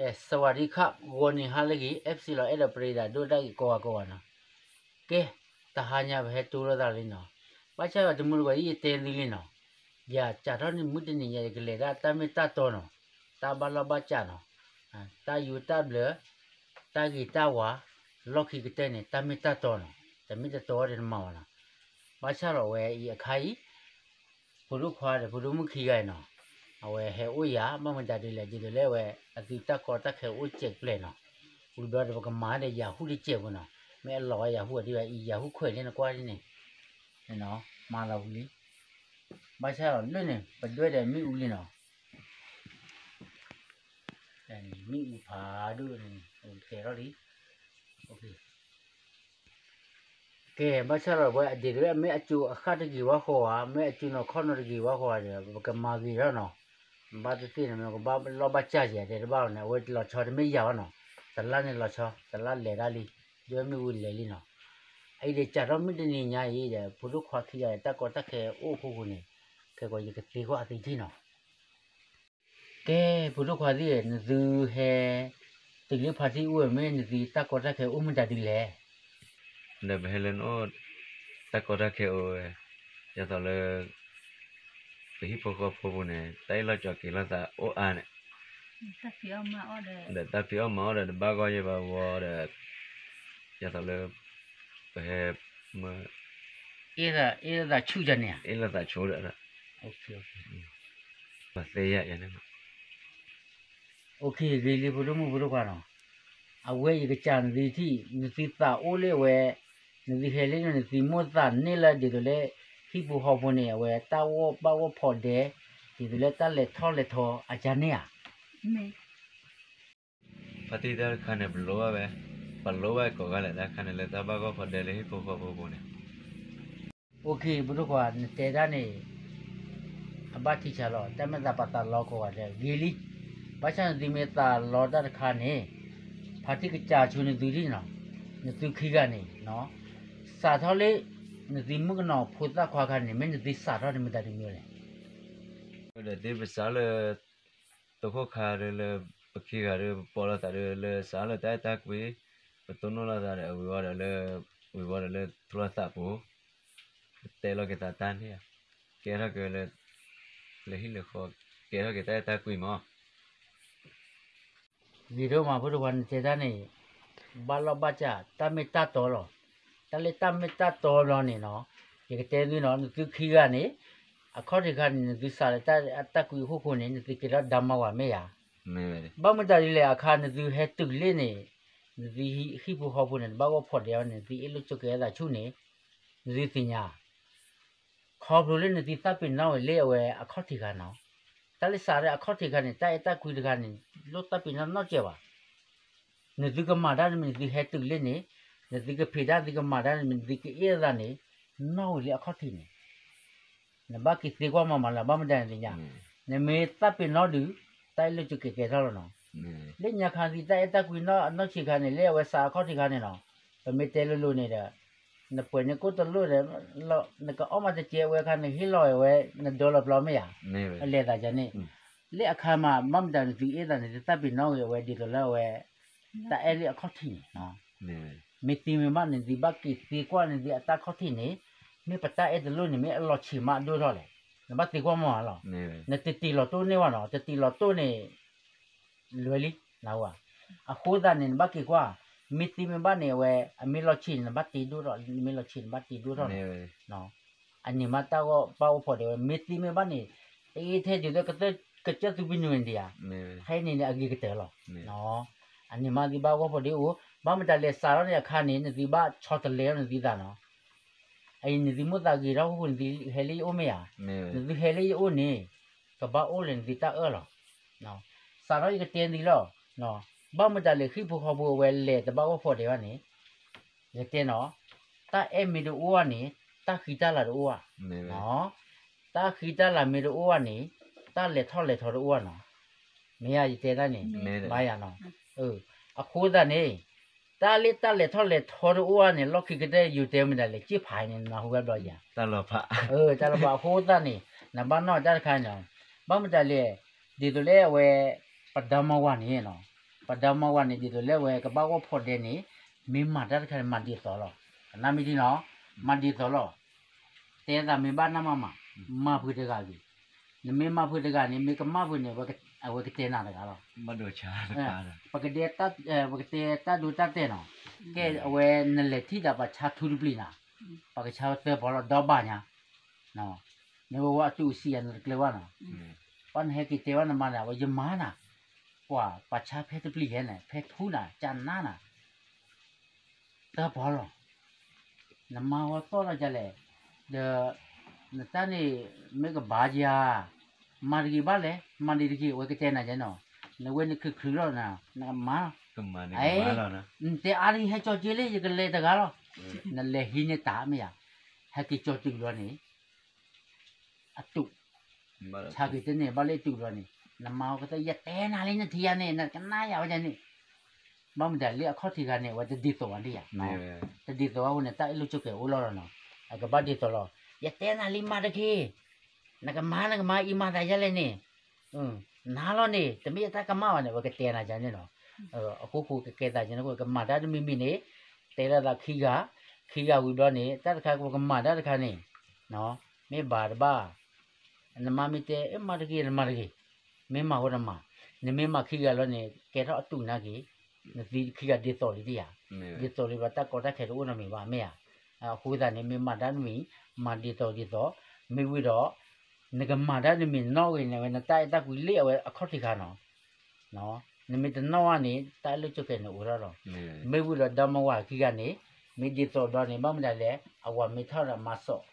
ကဲ สวัสดีครับ ဂီၤနံၤဟါလၢအဂ့ၤ FC လီၤ အဲၣ်ဒိးပရံးဒၣ်ဒိၣ်တၢ်ဂ့ၤကိးဂၤကိးဂၤနီၤ. ကဲ တဟါညါပဟဲတူၢ်လိာ်သးလံနီၤ. ဘၣ်ဆၣ်ဒီးတမုၢ်တဂီၤအံၤယတဲသုလံနီၤ. ယစးထီၣ်န့ၣ်မုၢ်တနံၤညါ ယကလဲၤဒၣ်တၢ်မ့ၢ်တၢ်တီနီၤ, တၢ်ဘၣ်လီၢ်ဘၣ်စးနီၤ, တၢ်ယူးတၢ်ဘျၢ, တၢ်ဂ့ၤတၢ်ဝါ, လီၢ်ခံကတၢၢ်န့ၣ် တၢ်မ့ၢ်တၢ်တီနီၤ, တမ့ၢ်တတီဒီးတမၤဘၣ်နီၤ. ဘၣ်ဆၣ်ဒီးအဝဲအံၤအခါအံၤ ဖိဒိၣ်ခွါဒီးဖိဒိၣ်မုၣ်ခံဂၤအံၤနီၤ, အဝဲဟဲအိၣ်ယၤ ဘၣ်မတၤဒ်လဲၣ် ဒ်သိးလၢအဝဲ အသုတၢ်ကီတၢ်ခဲအိၣ်စဲးပျဲၤနီၤ, ဝံၤဘျီဒီးပကမၤဒီးယၤဟူတစဲးဖိနီၤ, မ့ၢ်အလီၤဝဲယၤဟူအဒ်ဘၣ်အံၤ ယၤဟူခွဲးလံနကွၢ်ဒ်န့ၣ်, မၤလီၤဝံၤလံ, ဘၣ်ဆၣ်ဒီးလၢန့ၣ် ပဒွဲၣ်ဒီးမ့ၣ်အူလံနီၤ, မ့ၣ်အူဖးဒိၣ်န့ၣ် ကဲထီၣ်လံ ကဲ ဘၣ်ဆၣ်ဒီးဝဲအဒ်သိးလၢ မ့ၢ်အစိၤအဃၣ်တဂ့ၤဝဲဃီဧါ, မ့ၢ်အစိၤနီၢ်ခီၣ်နီၢ်တဂ့ၤဝဲဃီဧါဒီး ပကမၤဂ့ၤထီၣ်နီၤ, ဘၣ်သ့ၣ်သ့ၣ်န့ၣ် ကဘၣ်လီၢ်ဘၣ်စၢ်ယဲၤတဲတဘၣ်န့ၣ် အဝဲလီၤဆီတမ့ၢ်ယၤဘၣ်နီၤ, တလါန့ၣ်လီၤဆီ တလါလဲၤဒၣ်လံ, ဒွဲၣ်မ့ၣ်အူလဲၤလံနီၤ, အအံၤဒီးစးထီၣ်မုၢ်တနံၤညါအံၤဒီး ဖိဒိၣ်ခွါခံဂၤဒီး တၢ်ကီတၢ်ခဲအိၣ်အခိၣ်ဃိန့ၣ်, ခဲကီးယကသ့ကွၢ်အသုထံၣ်နီၤ. ကဲ ဖိဒိၣ်ခွါသ့ၣ်ဧၢ, နသုဟဲ တုၤလၢဖါတံၢ်အိၣ်ဝဲမ့ၢ် နသုတၢ်ကီတၢ်ခဲအိၣ်မ့ၢ်တၢ်ဒ်လဲၣ်. ဒီးပဟဲလၢနအိၣ် တၢ်ကီတၢ်ခဲအိၣ်ဝဲ, ဒ်သိးလၢ ပဟံၣ်ဖိဃီဖိပူၤန့ၣ် တၢ်အ့ၣ်လိာ်ကွဲက့ၤလိာ်သးအိၣ်အါန့ၣ်, ဒီးတၢ်ဖံးအီၣ်မၤအီၣ်ဒီး တဘၣ်ဂီၢ်ယဲၢ်ဘၣ်ဝီဒီး ဒ်သိးလၢ ပဟဲ မ့ၢ် အ့ၣ်လိာ်သးဆူၣ်န့ၣ်ဧါ, အ့ၣ်လိာ်သးဆူၣ်ဒီး ပှၤသ့ယၤန့ၣ် ဂ့ၤလံဖိဒိၣ်မုၣ်ဖိဒိၣ်ခွါနီၤ, အဝဲယကစၢ်နသုထံၣ် နသုသးအိၣ်လၢအဝဲ, နသုဟဲလၢနသုမိၣ်သးန့ၢ်လၢဒ်သိးလၢ ဟံၣ်ဖိဃီဖိန့ၣ် အဝဲတၢ်ဂီၢ်ဘၣ်ဂီၢ်ဖီဒဲး, ဒ်သိးလၢတၢ်လဲၤထီၣ်လဲၤထီအကါန့ၣ်ဧါ. ဖါတံၢ်တၢ်တခါန့ၣ် ပလိၣ်ဘၣ်ဝဲ, ပလိၣ်ဘၣ်ကိးဂၤလဲၣ်တၢ်တခါန့ၣ် လၢတၢ်ဘၣ်ဂီၢ်ဖီဒဲးလၢဟံၣ်ဖိဃီဖိပူၤန့ၣ် အိၣ်ခ့ ဖိဒိၣ်ခွါ နတဲတၢ်န့ၣ် အဘၣ်ထံးဆးလီၤ, တၢ်မ့ၢ်သးပသးလီကိးဂၤဒဲး ဂ့ၤလံ. ဘၣ်ဆၣ်နသုမ့ၢ်သးလီတၢ်တခါန့ၣ် ဖါတံၢ်ကစၢ်ဆိနသုဒ်နီၤ, နသုခံဂၤန့ၣ် စးထီၣ်လၢ နသုမုၣ်ကနီၤဖိသၣ်ခွါခါန့ၣ် မ့ၢ်နသုစးထီၣ်န့ၣ်မ့ၢ်တၢ်တမံၤလဲၣ်. ဒီးသုပစးလၢ တခိၣ်ခါဒီးလၢ ပခံဂၤဒီး ပပိာ်လိာ်သးဒီးလၢစးလၢတၢ်အဲၣ်တၢ်ကွံ, ပတိၢ်နီၣ်လိာ်သးဒီး ဝံၤဝံၤဒီးလၢ ဝံၤဝံၤဒီးလၢထူလိာ်သးပူၤ, ပတဲလီၤက့ၤသးတၢ်န့ၣ်ဧါ, ကဲထီၣ်က့ၤလၢ လၢဟံၣ်လၢဃီ, ကဲထီၣ်က့ၤတၢ်အဲၣ်တၢ်ကွံမး ဂ့ၤဒိၣ်မး ဖိဒိၣ်ခွါ နတဲတၢ်န့ၣ် ဘၣ်လီၢ်ဘၣ်စး တၢ်မ့ၢ်တၢ်တီလီၤ. တၢ်လၢတၢ်မ့ၢ်တၢ်တီဘျီန့ၣ်နီၤ, ယကတဲသုနီၤ နသုခံဂၤန့ၣ် အခီၣ်ထံးခါန့ၣ် နသုစးလၢတၢ်အဲၣ်တၢ်ကွံအခိၣ်ဃိန့ၣ် နသုကဲထီၣ်ဒါမါဝၤမ့ၢ်ဧါ. ဘၣ်မတၤဒ်လဲၣ် အခါနသုဟဲတုၤလၢန့ၣ် နသုဟံၣ်ဖိဃီဖိန့ၣ် တဘၣ်ဂီၢ်ဖီဒဲးအီၤန့ၣ် နသုအ့ၣ်လိာ်ဆိးက့ၤအသးဆူၣ်န့ၣ် နသုသ့ၣ်ညါ ခီဖျိလၢနသုသးပ့ၤနီၣ်ဝဲလၢအဝဲအခီၣ်ထံးခါနီၤ, တၢ်လၢစးလၢအခီၣ်ထံးခါန့ၣ် တၢ်အဲၣ်တၢ်ကွံတခါန့ၣ် လိၣ်သးပ့ၤနီၣ်နီတစဲးဘၣ်. နသုကမၤတၢ်န့ၣ်မ့ၢ်နသုဟဲတုၤလၢန့ၣ်, နသုကဖံးတၢ်သုကမၤတၢ်န့ၣ်မ့ၢ်နသုကအဲၣ်လိာ်သးန့ၣ် နီၣ်ဝံၤလၢအခီၣ်ထံးန့ၣ် နဘၣ်က့ၤသ့ကွၢ်မးမးလၢၤ ဘၣ်မတၤနသ့ၣ်ညါ, နမ့ၢ်သးပ့ၤနီၣ်ဒုး တၢ်အ့ၣ်လိာ်ဆိးက့ၤကဲထီၣ်လီၤနီၤ. လၢညါခါနသုတၢ်အဲၣ်တၢ်ကွံနီၢ်ဆံးခါန့ၣ် လၢအဝဲစးအခီၣ်ထံးခါန့ၣ်နီၤ, ပမ့ၢ်တဲလိၤလိၤန့ၣ်ဒီး နပှဲၤန့ၢ်ကိၣ်တလိၣ်ဒီး နကအီၣ်မးတကဲဝဲခါ နဟ့ၣ်လီၤဝဲ နဒိလီၤပျီမ့ၢ်ဧါ, အလဲၤသးယၤန့ၣ်, လၢအခါမး ဘၣ်မတၤနသုအဲၣ်သးန့ၣ် သုသးပ့ၤနီၣ်ဂ့ၤအဝဲဒ်သိးလၢအဝဲ တၢ်အဲၣ်လၢအခီၣ်ထံးန့ၣ် မ့ၢ်သ့မ့ၢ်ဘၣ်န့ၣ် နသုဘၣ်က့ၤသ့ကွၢ်န့ၣ် နသုအတၢ်ခီၣ်ထံးန့ၣ် မ့ၢ်ပတၢ်အဲၣ်တလိၣ်န့ၣ် မ့ၢ်အလီၤဆံးမးအဒိၣ်ထီၣ်လဲၣ်, နဘၣ်သ့ကွၢ်မးလီၤ. နတတ့ၢ်လီၤတိၢ်န့ၢ်ဘၣ်နီၤ, တတ့ၢ်လီၤတိၢ်န့ၣ် လွဲလံ, နဝၤ, အဃိသတးန့ၣ် နဘၣ်က့ၤကွၢ်, မ့ၢ်သ့မ့ၢ်ဘၣ်န့ၣ် အဝဲ အမ့ၢ်လီၤဆံးန့ၣ် နဘၣ်တ့ဒိၣ်ထီၣ်, မ့ၢ်လီၤဆံးနဘၣ်တ့ဒိၣ်ထီၣ်န့ၣ် အန့ၣ်မးတၢ်ဂီၢ်ဘၣ်အိၣ်ဖီဒဲးဝဲ မ့ၢ်သ့မ့ၢ်ဘၣ်န့ၣ်, အအ့ထဲဒ်သိးကစၢၢ်သူဘံနုၤန့ၣ်ဧါ, ဖဲန့ၣ်န့ၣ် အဂ့ၤကတၢၢ်လီၤ. အန့ၣ်မးသုဘၣ်ဂီၢ်ဖီဒဲးအိၣ်, ဘၣ်မတၤလဲၣ်စးထီၣ်န့ၣ်အခါန့ၣ် နသုဘၣ်ဆီတလဲအီၤနသုသးနီၤ. အအံၤနသုမိၣ်သးဂ့ၤထီၣ်ဃိဃိန့ၣ် နသုဟဲလၢယအိၣ်မ့ၢ်ဧါ, နသုဟဲလၢယအိၣ်န့ၣ် ကဘၣ်အိၣ်လၢနသုတၢ်အၢၣ်လီၤ. စးထီၣ်ယကတဲသုလီၤ, ဘၣ်မတၤလဲၣ်ဟံၣ်ဖိဃီဖိအဝဲလဲၤတဘၣ်ဂီၢ်ဖီဒဲးဘၣ်န့ၣ် ယကတဲနီၤ, တၢ်အဲၣ်မ့ၢ်တအိၣ်ဘၣ်န့ၣ် တၢ်ဃံတၢ်လၤတအိၣ်ဘၣ်. တၢ်ဃံတၢ်လၤမ့ၢ်တအိၣ်ဘၣ်န့ၣ် တၢ်လဲၤထီၣ်လဲၤထီတအိၣ်ဘၣ်နီၤ. မ့ၢ်ဧါ ယတဲတၢ်န့ၣ် ဘၣ်ယၤနီၤ. အဃိသတးန့ၣ် တၢ်လၢတၢ်လဲၤထီၣ်လဲၤထီတအိၣ်ဘၣ်န့ၣ် လီၢ်ခံကတၢၢ်ယိၤတဲမ့ၢ်ဒၣ်လဲာ် က့ၢ်ဖးန့ၣ် နဟူဝဲဘျီယၤ တၢ်လီၤဖး အဃိသတးန့ၣ် နဘၣ်နီၣ်တၢ်တခါန့ၣ်နီၤ. ဘၣ်မတၤလဲၣ် ဒ်သိးလၢအဝဲ ပဒါမါဝၤန့ၣ်နီၤ ပဒီမါဝၤန့ၣ် ဒ်သိးလၢအဝဲကဘၣ်အိၣ်ဖှီၣ်ဒဲန့ၣ် မ့ၢ်မၤတၢ်တခါန့ၣ် မၤဒ်သိးလီၤ. ကနၣ်မ့ၢ်ထံနီၤ, မၤဒ်သိးလီၤ. တဲသးမ့ၢ်ဘၣ်နၢ်မးမး, မၤဖုးတဂၤဂ့ၤ. နမ့ၢ်မၤဖုးတဂၤန့ၣ် မ့ၢ်ကမၣ်ဖုးန့ၣ် အဝဲကတဲနၤတဂၤလီၤ. ပကတဲတၢ်ဒိတၢ်တဲာ်နီၤ, ကဲအဝဲနလဲၤထံၣ်ဒီးပှၤဆါထူတပျံၤနၤ, ပှၤကဆါဝဲသၢပီၤလီၤ ဒီဘၣ်ညါ မ့ၢ်ဝဲအတူၢ်စံးယၤနတကျဲဘၣ်နီၤ, ပှၤနဟဲက့ၤတဲဘၣ်နမါန့ၣ် အဝဲယမါနၤ, ကွၢ်ပှၤဆါဖဲတပျံၤယဲန့ၣ် ဖဲထူနၤ ကနါနၤ, သၢပီၤလီၤ. နမါဝဲသီၣ်လီၤဒ်လဲၣ်, ဒီး နတၢ်န့ၣ် မ့ၢ်ကဘၣ်ယၤ, မၤတဂ့ၤဘၣ်လဲၣ်, မၤဒံးတဂ့ၤ အဝဲကတဲနၤယဲနီၤ, နဝဲနချုးချုးလီၤနၤ, နကမၤ နတဲအါဒံးဟဲကၠီက့လံ ယကလဲၤတဂၤလီၤ. နလဲၤဟံးန့ၢ်တၢ်မ့ၢ်ဧါ, ဟဲက့ၤကၠီတုၤလီၤန့ၣ် အတူၢ်, ဆါက့ၤတန့ၢ်ဘၣ်လၢအတူၢ်လီၤန့ၣ်, နမါဝဲကသီၣ် ယတဲနၤလံနထံၣ်ယၤန့ၣ် နကနၣ်ယၤဝဲန့ၣ်, ဘၣ်မတၤလၢအခီၣ်ထံးခါန့ၣ် အဝဲတဒ်သိးဘၣ်ဒံးဧါ, တဒ်သိးဘၣ်အဃိန့ၣ် တၢ်အ့ၣ်လိာ်ဆိၣ်ကဲၤအိၣ်လီၤလီၤနီၤ, အကဘၣ်ဒ်သိးလီၤ, ယတဲနၤလံမၤတက့ၢ်, နကမၤ နကမၤ အံၤမၤသးယဲလဲၣ်န့ၣ် နၤလီၤန့ၣ် တမ့ၢ်ယတၢ်ကမၣ်ဘၣ်န့ၣ် အဝဲကတဲနၤယဲန့ၣ်နီၤ, အဃိဃိကကဲသးယဲန့ၣ် ကမၤတၢ်တမံၤမံၤန့ၣ် တဲလီၤသးခံဂၤ, ခံဂၤဝံၤဘျီန့ၣ် တၢ်တခါပကမၤတၢ်တခါန့ၣ် မ့ၢ်ဘၣ်တဘၣ် နမါမ့ၢ်တဲ အၢ မၤတဂ့ၤ နမၤတဂ့ၤ, မ့ၢ်မၤဃိနမၤ, နမ့ၢ်မၤခံဂၤလီၤန့ၣ် ကဲထီၣ်အတူၢ်နာ်က့ၤ, နသံခံဂၤဒ်သိးလံဒံးဧါ, ဒ်သိးလံဘျီ တၢ်ကီတၢ်ခဲတအိၣ်နီတမံၤဘၣ် မ့ၢ်ဧါ, အဃိသတးန့ၣ် မ့ၢ်မၤတၢ်တမံၤ မၤဒ်သိးဒ်သိး, မ့ၢ်ဝံၤဒီး နကမၤတၢ်တမံၤနီၣ်ဂ့ၤန့ၣ် အဝဲနတၢ်အဲၣ်တၢ်ကွံလၢအဝဲအခီၣ်ထံးခါနီၤ နမ့ၢ်တနီၣ်ဘၣ်န့ၣ် တၢ်အ့ၣ်လိာ်ဆိၣ်ကဲၤန့ၣ်အိၣ်ထီၣ်လီၤ, မ့ၢ်ဝံၤဒီးဒီမါဝၤခံဂၤန့ၣ် မ့ၢ်ဒ်သိးဒီးန့ၣ် ဘၣ်မတၤလဲၣ် အဝၤမ့ၢ်ထီၣ်ဒီးမၤစိာ်